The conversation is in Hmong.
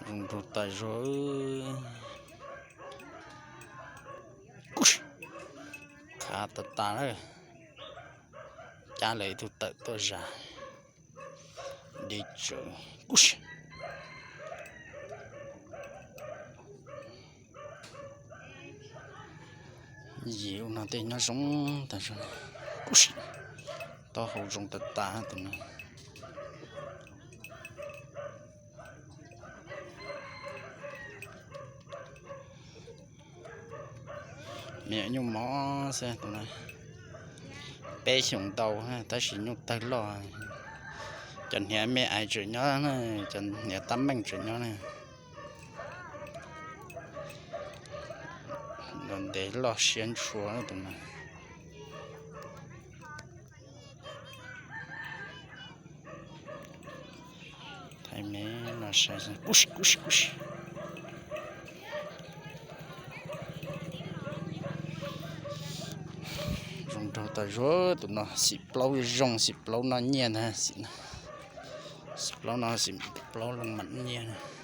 Zoo nraug tas zog. Khav tas tas lawm. Cab lawv ib tug tawm tuaj zas. Deb tsawv. Yim ub no tej nyob zoo tas zog. Taub hau zoo tas tas tus no. Me nyuam nyuj mos xwb tus no. Peb xyoos ntau tab sis nyuj tawg loj. Cov hniav me ais tseem nyob na, cov hniav tab meeg tseem nyob na. Ntev loj siab ntshua tus no. Thaij me no saib, kub si kub si. Zoo nraug tas zog tus no, xim plaub zoo, xim plaub noj nyiaj ntag. Xim plaub no, xim plaub loo mam noj nyiaj.